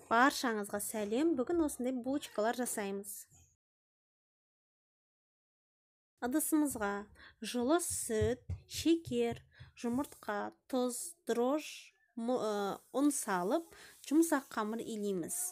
Баршаңызға сәлем. Бүгін осындай булочкалар жасаймыз. Ыдысымызға жылы сүт, шекер, жұмыртқа, тұз, дрожж, ұн салып, жұмсақ қамыр илейміз.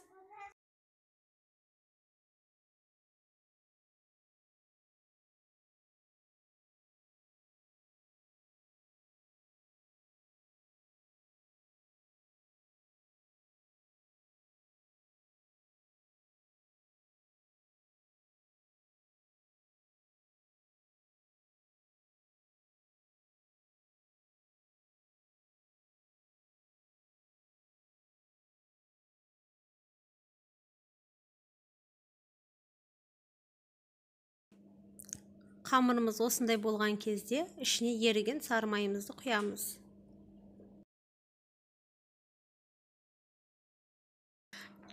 Қамырымыз осындай болған кезде ішіне еріген сары майымызды құямыз.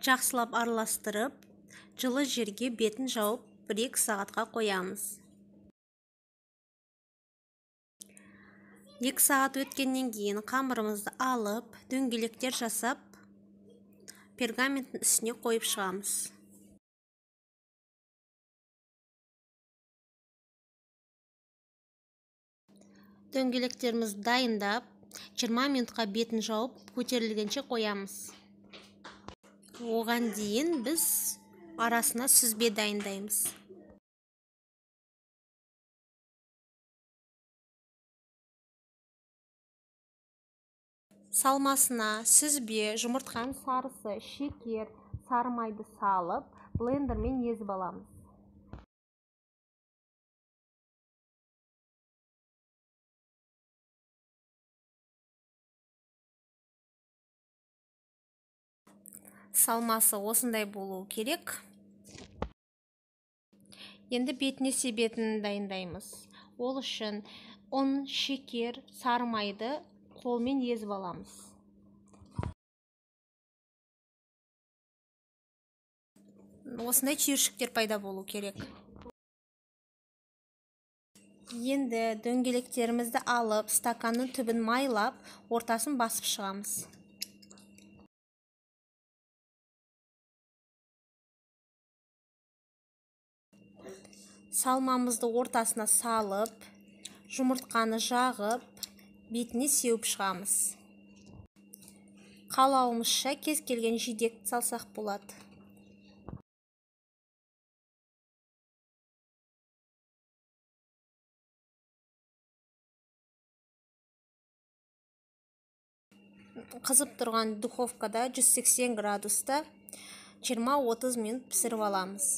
Жақсылап араластырып, жылы жерге бетін жауып 1-2 сағатқа қоямыз. 2 сағат өткеннен кейін қамырымызды алып, дөңгелектер жасап, пергаменттің үстіне қойып шығамыз. Дөңгелектерімізді дайындап, 20 минутқа бетін жауып, көтерілгенше қоямыз. Оған дейін біз арасына сүзбе дайындаймыз. Салмасына сүзбе, жұмыртқаның сарысы, шекер, сары майды салып, блендермен езіп аламыз. Салмасы осындай болу керек. Енді бетіне себетін дайындаймыз. Ол үшін ұн, шекер, сары майды қолмен езіп аламыз. Осындай түйіршіктер пайда болу керек. Енді дөңгелектерімізді алып, стаканның түбін майлап, ортасын басып шығамыз. Салмамызды ортасына салып, жұмыртқаны жағып, бетіне сеуіп шығамыз. Қалауымызша кез келген жидек салсақ болады. Қызып тұрған духовкада 180 градуста 20-30 минут пісіріп аламыз.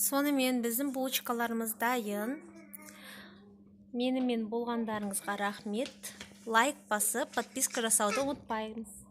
Сонымен біздің булочкаларымыз дайын. Менімен болғандарыңызға рахмет. Лайк басып, подписка жасауды ұмытпаймыз.